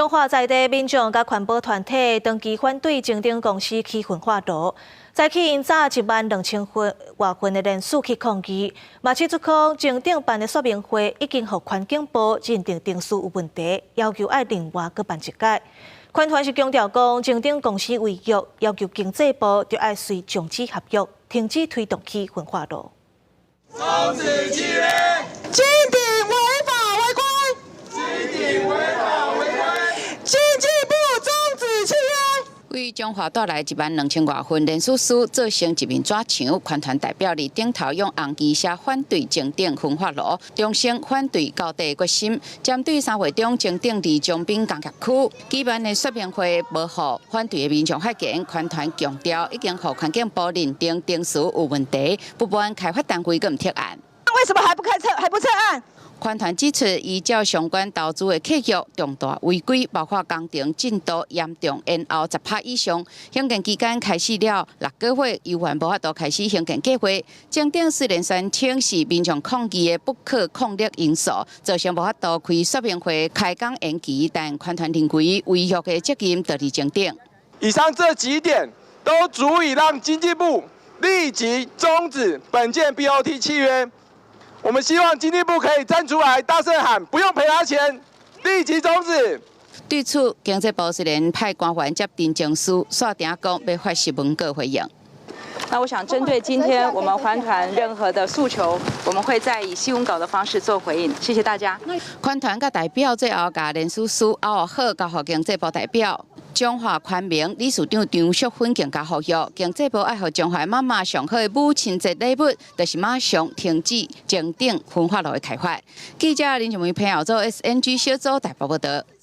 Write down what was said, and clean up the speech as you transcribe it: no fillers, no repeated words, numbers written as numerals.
彰化在地民眾佮環保團體長期反對前鎮公司起焚化爐，早起𪜶紮1萬2千份外份的聯署去抗議，嘛指出講前鎮辦的說明會已經予環境部認定程序有問題，要求愛另外閣辦一擺。環團是強調講，前鎮公司違約，要求經濟部著愛隨終止合約，停止推動起焚化爐。終止契約，金鼎違法違規，金鼎違法違規，經濟部終止契約。為彰化帶來1萬2千外份聯署書，做成一面紙牆，環團代表佇頂頭用紅旗寫反對前鎮焚化爐，重申反對到底的決心。針對3月中前鎮佇長濱工業區舉辦的說明會，無予反對的民眾發言，環團強調已經予環境部認定程序有問題，不滿開發單位閣毋撤案。為什麼還不開撤？還不撤案？環團指出，依照相關投資的契約，重大違規，包括工程進度嚴重延後10趴以上。興建期間開始了6個月，猶原無法度開始興建計劃。前鎮雖然宣稱是民眾抗議的不可抗力因素，造成無法度開說明會開工延期，但環團認為違約的責任就佇前鎮。以上這幾點都足以讓經濟部立即終止本件 BOT 契約。我們希望經濟部可以站出來，大聲喊，不用賠他錢，立即終止。對此，經濟部雖然派官員接陳情書，煞定講欲發新聞稿回應。那我想針對今天我們環團任何的訴求，我們會再以新聞稿的方式做回應。謝謝大家。環團佮代表最後共聯署書拗好交予經濟部代表。彰化寬明理事長張淑芬更加呼籲，經濟部愛予彰化媽媽上好的母親節禮物，就是馬上停止前鎮焚化爐的開發。記者林靜梅朋友做 SNG 小組台北報道。